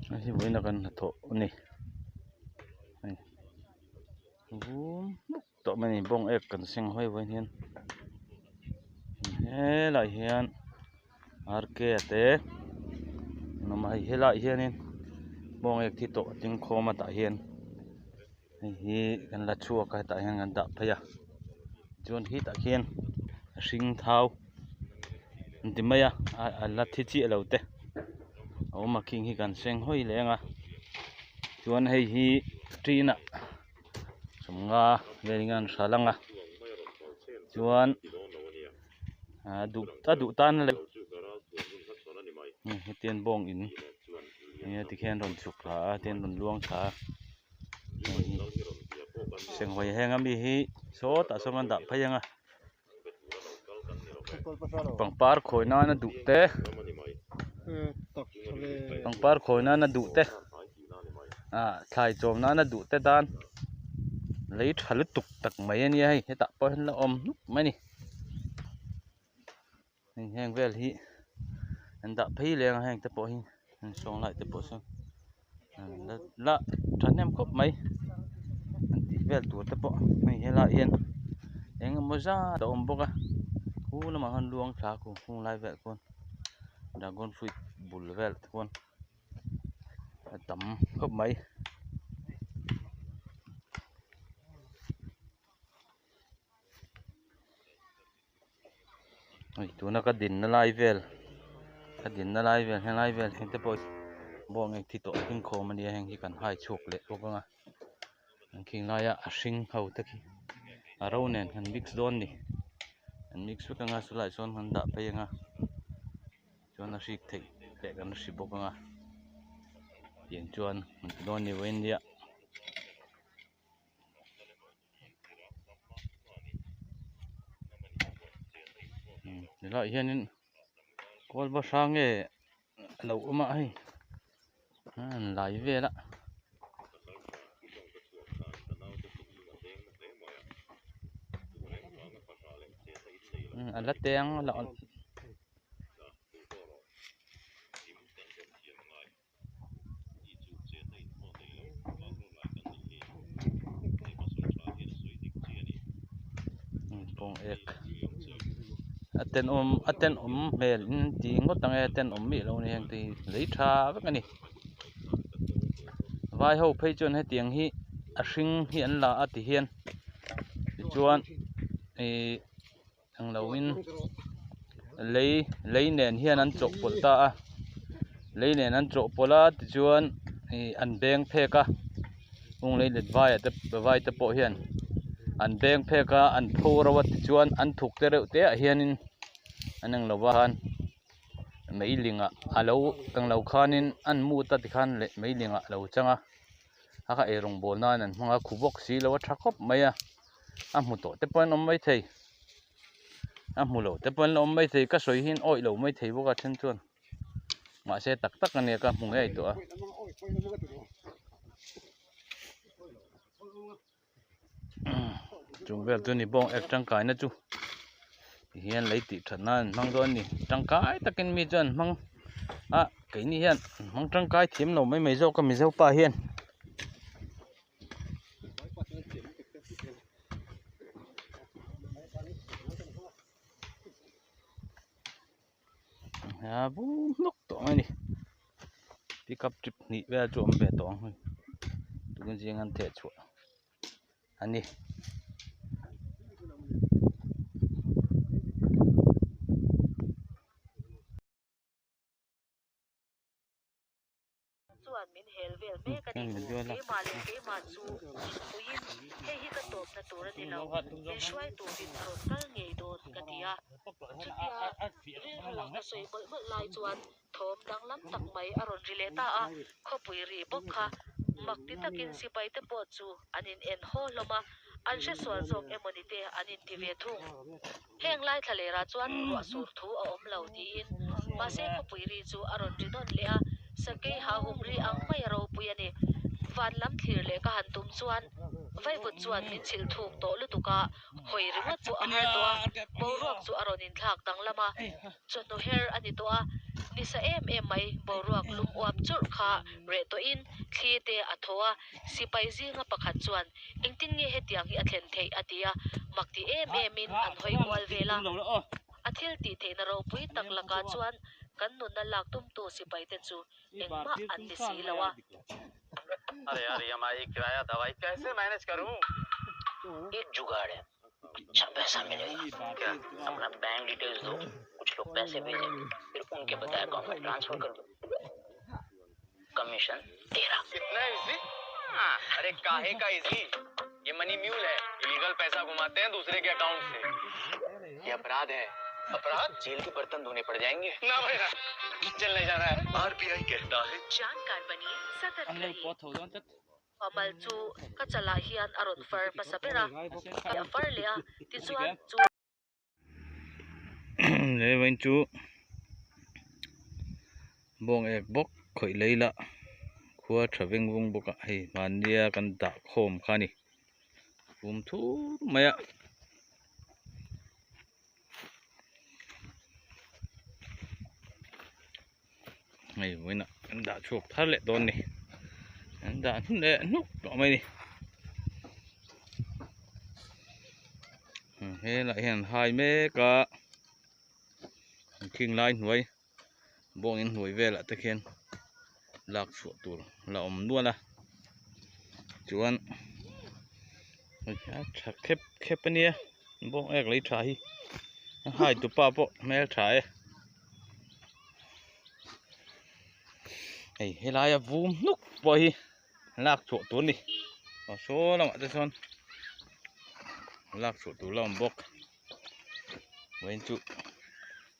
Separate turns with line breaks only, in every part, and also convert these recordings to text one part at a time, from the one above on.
Hei hi vawiin a kan hnathawh a ni hei vum hmuk tawh mai a ni bawng ek kan seng hawi vawiin hian helaiah hian R K a te an awm a hei helaiah hianin bawng ek thi tawh a tling khawm a tah hian hei hi kan la chhuak a hetah hian kan dah phei a chuan khitah khian a hring thau an ti mai a a la thi chiah lo te a awm a khing hi kan seng hawi leh ang a chuan hei hi ṭin ah sawmnga velin an hralh ang a chuan a duh a duh tan a hetiang bawng in enge tikhian rawn chhuk thla a tihian rawn luang thla a senghawi heng ami hi sawtah sawn an dah phei ang a pangpar khawi nana duh te pangpar khawi nana duh te ah thlai chawm nana duh te tan lei tha lutuk tak mai ania hei hetah pawh hian la awm hnuk mai a ni. Heng heng vel hi an dah phei leng a heng te pawh hi an sawng lai te pawh sawn an la la thahnem khawp mai an tih vel tur te pawh hei helaiah hian eng emaw zat a awm bawk a khu lamah khan luang thla khu khung lai velah khuan dragon fruit bul velah te khuan a tam khawp mai. Hei tuna ka dinna lai vel ka dinna lai vel helai vel heng te pawh bawng eng thi tawh hring khawm ania heng hi kan hai chhuak leh bawk anga an khing laia a hring ho te khi a ro nen kan mix dawn a ni an mix vek anga chulaiah chuan kan dah phei anga chuan a hrik theih leh kan hri bawk anga tiang chuan an ti dawn a ni vawiin nia. Helaiah hianin kawl va hrang nge a lo awm a hei a han lai vel a. A la teng a la. Bawng ek a tenawm a tenawm hmel in ti ngawt ang e a tenawm miah lo a ni heng te hi lei tha vek a ni vai ho phei chuan hetiang hi a hring hi an la a ti hian tichuan ihh englo in lei lei nen hian an chawhpawlh ta a lei nen an chawhpawlh a tichuan ih an beng phek a hung lei let vai ah te vai te pawh hian an beng phek a an pho ro a tichuan an thuk te reuh te ah hianin an englo a khan meiling ah alo englo khanin an mut a tikhan leh meiling ah alo chang a a kha eirawng bawl nan an hmang a khu bawk si lo a tha khawp mai a. A hmu tawh te pawh an awm maithei a hmu lo te pawh an la awm maithei ka sawi hi an awih lo maithei bawk a then chuan mahse tak tak a nia ka hmu ngei tawh a. Chung vel chu ni bawng ek tangkaina chu tihian lei tih that nan an hmang dawn a ni tangkai takin mi chuan an hmang a keini hian an hmang tangkai thiam lo mai mai zawk a mizo pa hian. A bum hnuk tawh mai a ni pickup trip hnih vel chu a awm ve tawh ang hei tun zing an theh chhuah a ni.
Chuan min hel vel mek a ni. Keimah leh keimah chu puiin hei hi ka tawpna tur a ni lo, min hruai turin a rawn kal ngei dawn ka ti a. Chutia rilru a ka sawi mawlh mawlh lai chuan thawm danglam tak mai a rawn ri leh ta a, khawpui ri bawk kha mak ti takin sipai te pawh chu an in en haw hlawm a, an hresual zawk emaw ni te an inti ve thung. Heng lai thlalerah chuan ruah sur thu a awm lo tiin mahse khawpui ri chu a rawn ri nawn leh a, sakei ha hum ri ang mai a ropui a ni. Van lam thlir leh ka han tum chuan vaivut chuan min chhilh thuk tawh lutuk a, hawi ringawt pawh a har tawh a, boruak chu a rawn inthlak danglam a, chawhnu her a ni tawh a, ni sa em em mai boruak lum uap churh kha reh tawhin thli te a thaw a, sipai zinga pakhat chuan engtin nge hetiang hi a thlen theih a ti a, mak ti em emin an hawi kual vel a. A thil tih theihna ropui tak lakah chuan kan nunna lak tumtu sipaite chu engmah an ni si lo a. Pamal chu ka chalah hian a rawn far hmasa ber a, a far leh a, tichuan chu.
Leivain chu bawng ek bawk khawih lei la khua tha veng vung bawk a hei hmannia kan dah khawm kha a ni fum thur mai a. Hei vawiinah kan dah chhuak thar leh dawn a ni an dah hnuk leh hnuk tawh mai a ni helaiah hian an hai mek a khing lai hnuai bawng in hnuai velah te khian lak chhuah tur la awm nual a chuan a tha khep khep a nia bawng ek lei tha hi a hai tupa pawh hmel tha e. Hei helaia vum hnuk pawh hi lak chhuah tur a ni aw saw lamah te chuan lak chhuah tur la awm bawk vawiin chu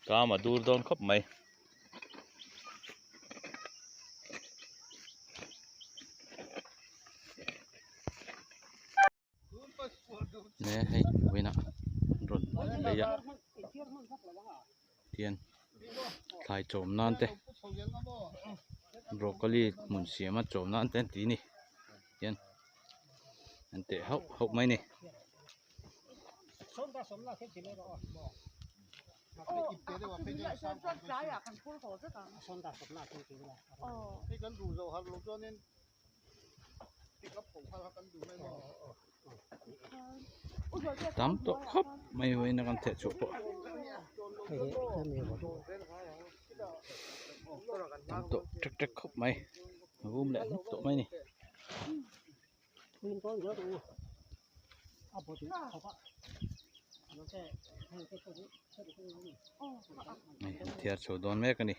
kam a dur dawn khawp mai. Ne hei vawiinah an rawn lei a tian thlai chawm nan te broccoli hmun siam a chawm nan te an ti a ni tian an teh hauh hauh mai a ni. Tam tawh khawp mai vawiin a kan theh chhuah pawh tam tawh ṭek ṭek khawp mai a vum leh hnuk tawh mai a ni. Hei an thiar chho dawn mek a ni.